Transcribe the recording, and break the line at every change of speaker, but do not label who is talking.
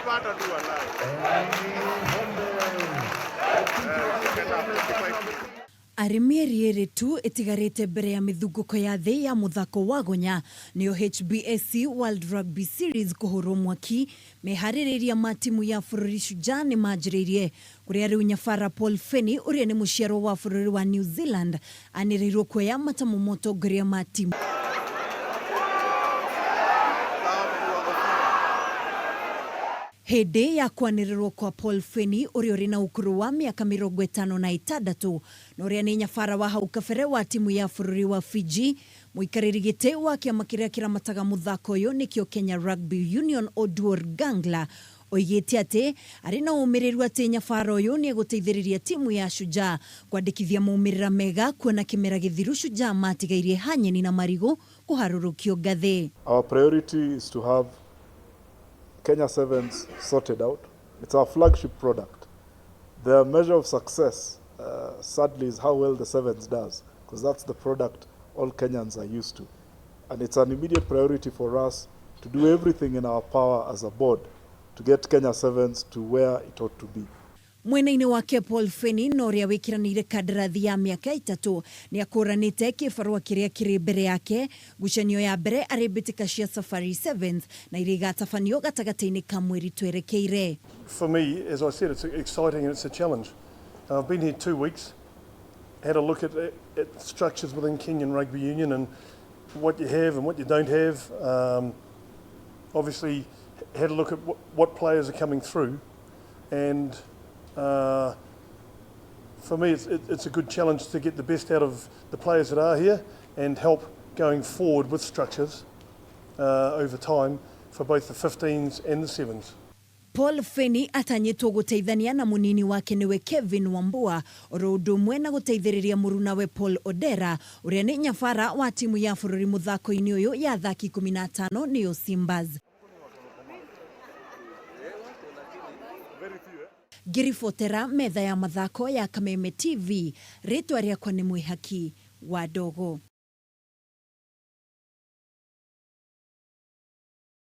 Nilipata tu wallahi. Eh,
Arĩ mĩeri ĩrĩ tu ĩtigarĩte mbere ya mĩthungũko ya thĩ ya mũthako wa gonya nĩyo HBSC World Rugby Series kũhũrwo mwaki, meharĩrĩria ma timu ya bũrũri Shujaa nĩmanjĩrĩirie kũrĩa rĩu Nyabara Paul Fenny ũrĩa nĩ mũciarwo wa bũrũri wa New Zealand anĩrĩirwo kuoya matamu motongoria ma timu. Hĩndĩ ya kwanĩrĩrwo kwa Paul Fenny ũrĩa ũrĩ na ũkũrũ wa mĩaka 56 na ũrĩa nĩ nyabara wa hau kabere wa timu ya bũrũri wa Fiji, mũikarĩri gĩtĩ wa kĩama kĩrĩa kĩramataga mũthako ũyũ nĩkĩo Kenya Rugby Union Oduor Gangla oigĩte atĩ arĩ na ũmĩrĩru atĩ nyabara ũyũ nĩegũteithĩrĩria timu ya Shujaa kwandĩkithia maumĩrĩra mega kuona kĩmera gĩthiru Shujaa matigairie hanyeni na marigũ kũharũrũkio ngathĩ.
Our priority is to have Kenya Sevens sorted out. It's our flagship product. The measure of success, sadly, is how well the Sevens does, because that's the product all Kenyans are used to. And it's an immediate priority for us to do everything in our power as a board to get Kenya Sevens to where it ought to be.
Mwena-inĩ wake Paul Fenny na ũrĩa wĩkĩranĩire kandarathi ya mĩaka ĩtatũ nĩakũranĩte kĩbarũa kĩrĩa kĩrĩ mbere yake ngucanio ya mbere arĩ mbĩtĩka cia Safari Sevens na iria igatabanio gatagatĩ-inĩ ka mweri twerekeire.
For me, as I said, it's exciting and it's a challenge. I've been here 2 weeks, had a look at structures within Kenyan Rugby Union and what you have and what you don't have. Obviously, had a look at what players are coming through, and for me, it's a good challenge to get the best out of the players that are here and help going forward with structures over time for both the 15s and the 7s.
Paul Fenny atanyĩtwo gũteithania na mũnini wake nĩwe Kevin Wambua oro ũndũ ũmwe na gũteithĩrĩria mũrunawe Paul Odera ũrĩa nĩ nyabara wa timu ya bũrũri mũthako-inĩ ũyũ ya athaki 15 nĩyo Simbas. Ngĩribotera metha ya mathako ya Kameme TV, rĩtwa rĩakwa nĩ Mwĩhaki wa Ndogo.